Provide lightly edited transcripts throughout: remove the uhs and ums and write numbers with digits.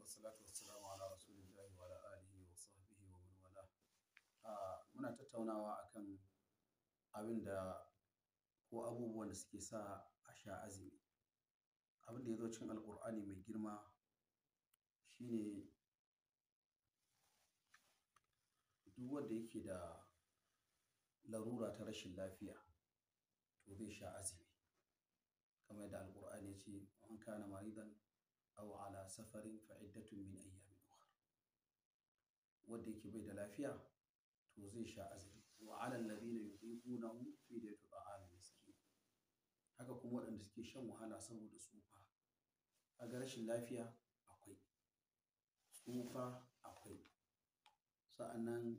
Wassalatu wassalamu ala rasulillahi wa ala alihi wa sahbihi wa man wala. Muna tattaunawa akan abin da ko abubuwan da suke sa a sha azumi. Abin da ya zo cikin Alƙur'ani mai girma shine duk wanda yake da larura ta rashin lafiya to zai sha azumi. Kamar yadda Alƙur'ani ya ce, "Man kana maridan aw ala safarin fa iddatun min ayyamin ukhra." Wanda yake bai da lafiya to zai sha azumi. Wa ala alladhina yutiqunahu fidyatu ta'amin miskin. Haka kuma waɗanda suke shan wahala saboda tsufa. Kaga rashin lafiya akwai, tsufa akwai. Sa'annan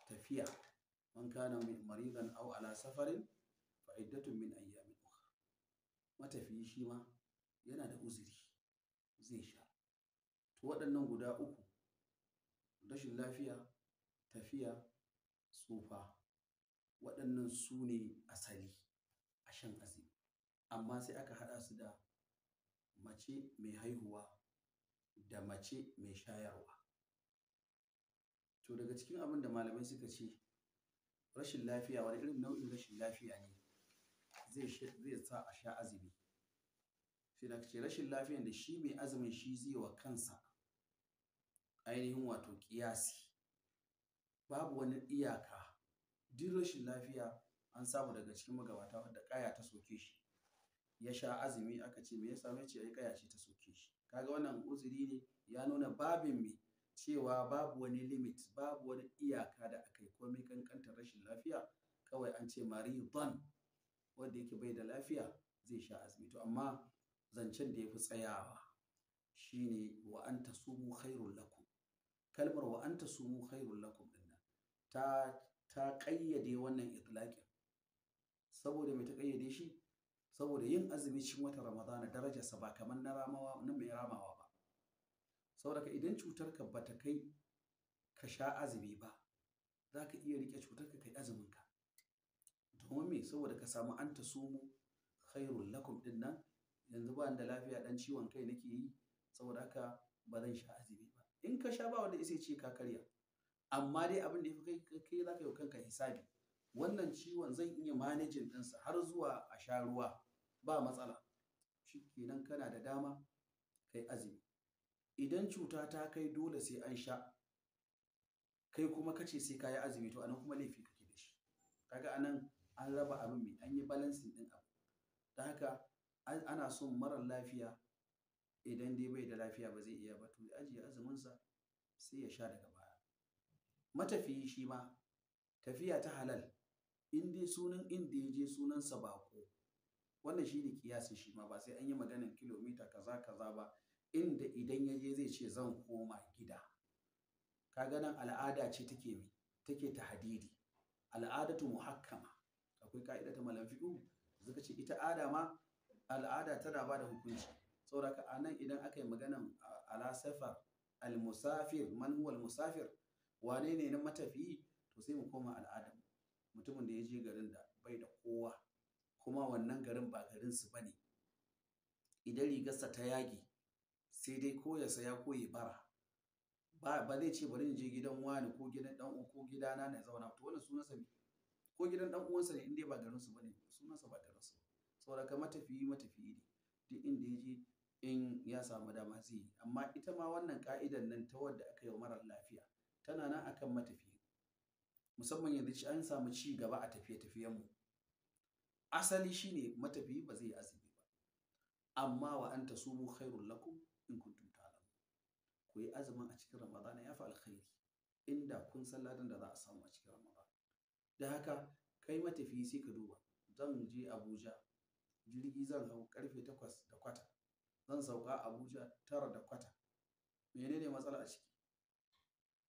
tafiya, man kana maridan aw ala safarin fa iddatun min ayyamin ukhra. Matafiyi shi ma yana da uzuri, zai sha. To waɗannan guda uku, rashin lafiya, tafiya, tsufa, waɗannan su ne asali a shan azumi. Amma sai aka haɗa su da mace mai haihuwa da mace mai shayarwa. To daga cikin abin da malamai suka ce, rashin lafiya, wani irin nau'in rashin lafiya ne zai sa a sha azumi? Sai da aka ce rashin lafiyan da shi mai azumin shi zai wa kansa ainihin wato ƙiyasi. Babu wani iyaka. Duk rashin lafiya an samu daga cikin magabata wanda ƙaya ta soke shi, ya sha azumi, aka ce me ya same shi? Ai ƙaya ce ta soke shi. Kaga wannan uzuri ne, ya nuna babin me cewa babu wani limit, babu wani iyaka da aka yi komai kankantar rashin lafiya. Kawai an ce maridan, wanda yake bai da lafiya zai sha azumi. To amma zancen da ya fi tsayawa shine wa an tasumu khairul lakum. Kalmar wa an tasumu khairul lakum din nan ta ƙayyade wannan itlaqin. Saboda me ta ƙayyade shi? Saboda yin azumi cikin watan Ramadana darajarsa ba kamar na ramawa, na mai ramawa ba. Saboda ka idan cutarka bata kai ka sha azumi ba, za ka iya riƙe cutarka kai azuminka. Domin me? Saboda ka samu an tasumu khairul lakum din nan. Yanzu ba da lafiya, dan ciwon kai nake yi, saboda haka ba zan sha azumi ba. In ka sha ba wanda isa ce ka karya. Amma dai abin da ya fi kai za ka yi kanka hisabi. Wannan ciwon zan iya managing ɗinsa har zuwa a sha ruwa ba matsala. Shikenan kana da dama kai azumi. Idan cuta ta kai dole sai an sha, kai kuma kace sai ka yi azumi, to anan kuma laifi kake da shi. Kaga anan an raba abin mai, an yi balancing ɗin abu. Don haka ana son marar lafiya, idan dai bai da lafiya ba zai iya ba, to ya ajiye azuminsa sai ya sha daga baya. Matafiyi shi ma tafiya ta halal, in dai sunan inda ya je sunansa baƙo. Wannan shi ne kiyasin shi ma, ba sai an yi maganin kilomita kaza kaza ba. Inda idan ya je zai ce zan koma gida. Kaga nan al'ada ce take mi, take tahdidi. Al'adatu muhakkama. Akwai ka'ida ta malam fiqh suka ce ita ada ma al'ada tana ba da hukunci. Saboda haka anan idan aka yi maganan ala safar al-musafir, man huwa al-musafir, wane ne na matafiyi, to sai mu koma al'adar mutumin da ya je garin da bai da kowa, kuma wannan garin ba garin su bane. Idan rigarsa ta yage sai dai ko ya saya ko ya bara. Ba zai ce bari in je gidan wani ko gidan dan uwa ko gidana na zauna. To wannan sunansa me? Ko gidan dan uwansa ne, in dai ba garin su bane, sunansa ba garin su. Saboda haka matafiyi matafiyi ne, duk inda ya je in ya samu dama zai yi. Amma ita ma wannan ka'idan nan ta wadda aka yi wa marar lafiya tana nan akan matafiyi. Musamman yanzu an samu ci gaba a tafiye-tafiyenmu. Asali shine matafiyi ba zai yi azumi ba. Amma wa an tasumu khairul lakum in kuntum ta'lamun. Ku yi azumin a cikin Ramadana ya fi alkhairi, inda kun san ladan da za a samu a cikin Ramadana. Da haka kai matafiyi sai ka duba, zan je Abuja, jirgi zan hau karfe 8:15, zan sauka Abuja 9:15. Menene matsala a ciki?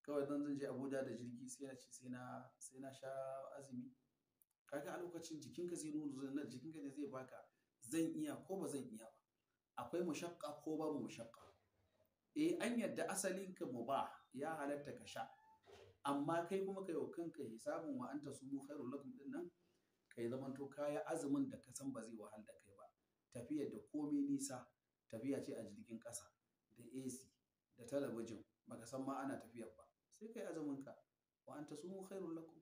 Kawai zan je Abuja da jirgi sai na ci, sai na sha azumi. Kaga a lokacin jikinka zai nuna, jikinka ne zai baka zan iya ko ba zan iya ba. Akwai mushaqqa ko babu mushaqqa. Eh, an yadda asalinka mubah, ya halatta ka sha. Amma kai kuma kai wa kanka hisabin wa anta sumu khairul lakum din nan, kai zamanto kaya azumin da ka san ba zai wahal da kai ba. Tafiyar da komai nisa, tafiya ce a jirgin ƙasa da AC. talabijin, baka san ma ana tafiyar ba, sai kai azumin ka. Wa an tasumu khairul lakum.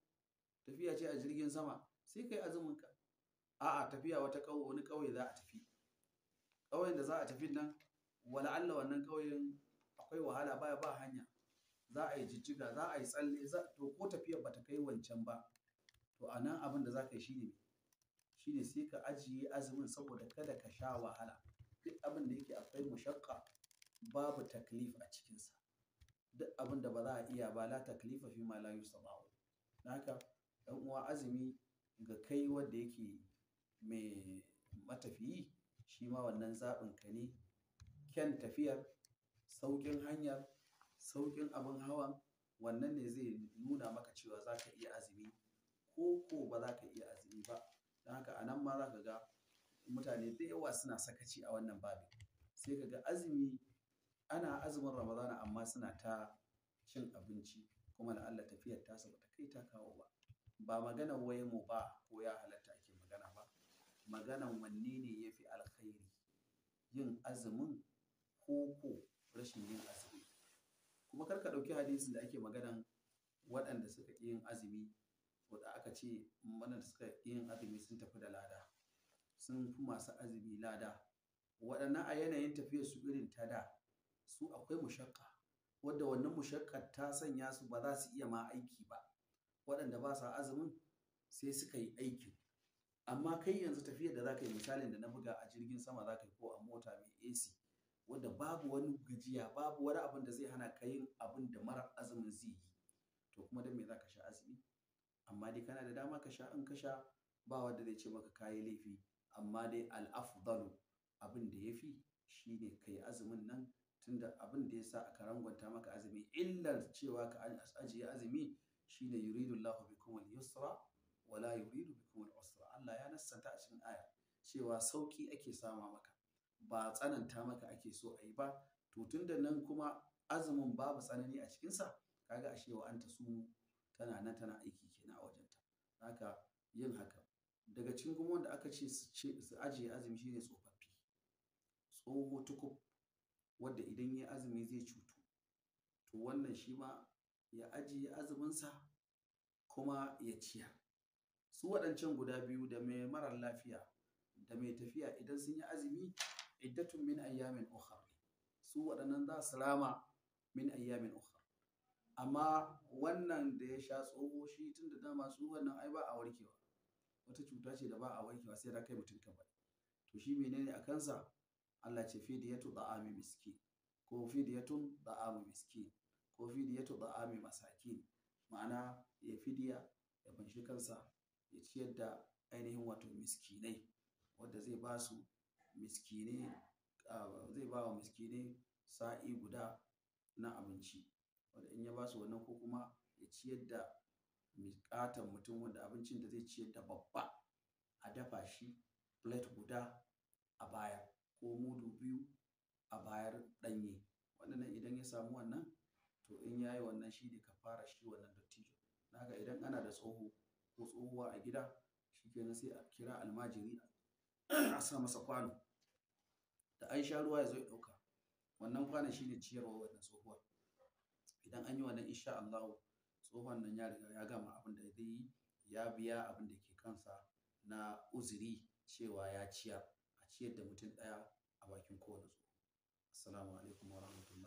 Tafiya ce a jirgin sama, sai kai azumin ka. A'a, tafiya wata wani ƙauye za a tafi, ƙauyen da za a tafi nan wala Allah wannan ƙauyen akwai wahala, baya ba hanya, za a yi jijjiga, za a yi tsalle, to ko tafiyar bata kai wancan ba, to a nan abin da za ka yi shine sai ka ajiye azumin saboda kada ka sha wahala. Duk abin da yake akwai mushaqqa babu taklif a cikinsa. Duk abin da ba za a iya ba, la taklifa fi ma la yustada'u. Don haka ɗan uwa, azumi ga kai wanda yake mai matafiyi, shi ma wannan zaɓin ka ne. Kyan tafiyar, sauƙin hanyar, sauƙin abin hawan, wannan ne zai nuna maka cewa za ka iya azumi ko ba za ka iya azumi ba. Don haka a nan ma za ka ga mutane da yawa suna sakaci a wannan babin. Sai ka ga azumi, ana azumin Ramadana amma suna ta cin abinci, kuma la'alla tafiyar tasa bata kai ta kawo ba. Ba maganan wai mu ba ko ya halatta ake magana ba, maganan wanne ne ya fi alkhairi, yin azumin ko rashin yin azumi. Kuma kar ka ɗauki hadisin da ake maganan waɗanda suka ƙi yin azumi, wanda aka ce waɗanda suka ƙi yin azumi sun tafi da lada, sun fi masu azumi lada. Waɗannan a yanayin tafiyar su irin ta da, su akwai mushakka, wadda wannan mushakkar ta sanya su ba za su iya ma aiki ba. Waɗanda ba sa azumin sai suka yi aikin. Amma kai yanzu tafiyar da za ka yi, misalin da na buga, a jirgin sama za ka yi ko a mota mai AC, wadda babu wani gajiya, babu wani abin da zai hana ka yin abin da mara azumin zai yi, to kuma don me za ka sha azumi? Amma dai kana da dama ka sha, in ka sha ba wanda zai ce maka kayi laifi. Amma dai al'afdalu, abin da ya fi shine ka yi azumin nan, tunda abin da ya sa aka rangwanta maka azumi, illar cewa ka ajiye azumi shine yuridullahu bikum al-yusra wala yuridu bikum al-usra. Allah ya nassanta a cikin aya cewa sauki ake sama maka, ba tsananta maka ake so a yi ba. To tunda nan kuma azumin babu tsanani a cikinsa, kaga ashe wa anta sumu tana nan tana aiki kenan a wajenta. Haka yin haka. Daga cikin kuma wanda aka ce su ajiye azumi shine tsofaffi, tsoho tukub wanda idan ya azumi zai cutu, to wannan shi ma ya ajiye azuminsa kuma ya ciyar. Su waɗancan guda biyu, da mai marar lafiya da mai tafiya, idan sun yi azumi, iddatun min ayyamin ukhra, su waɗannan za su rama min ayyamin ukhra. Amma wannan da ya sha tsoho, shi tun da dama tsohon nan ai ba a warkewa, wata cuta ce da ba a warkewa sai ta kai mutum kabari. To shi menene a kansa? Allah ce fidiyatu da'ami miskin, ko fidiyatun da'ami miskin, ko fidiyatu da'ami masakin. Ma'ana ya fidiya, ya fanshi kansa, ya ciyar da ainihin wato miskinai, wanda zai ba su miskinai, zai ba wa miskinai sa'i guda na abinci, wanda in ya ba su wannan, ko kuma ya ciyar da miƙatan mutum, wanda abincin da zai ciyar da babba a dafa shi plate guda a baya, ko mudu biyu a bayar ɗanye. Wannan idan ya samu wannan, to in ya yi wannan shi ne kafara shi wannan dattijo. Haka idan ana da tsoho ko tsohuwa a gida, shikenan sai a kira almajiri a sa masa kwano, da an sha ruwa ya zo ya ɗauka. Wannan kwanon shine ciyarwa wannan tsohuwar. Idan an yi wannan, insha Allahu tsohon nan ya riga ya gama abin da zai yi, ya biya abin da ke kansa na uzuri cewa ya ciyar, a ciyar da mutum ɗaya a bakin kowane tsoho. Assalamu alaikum wa rahmatullahi.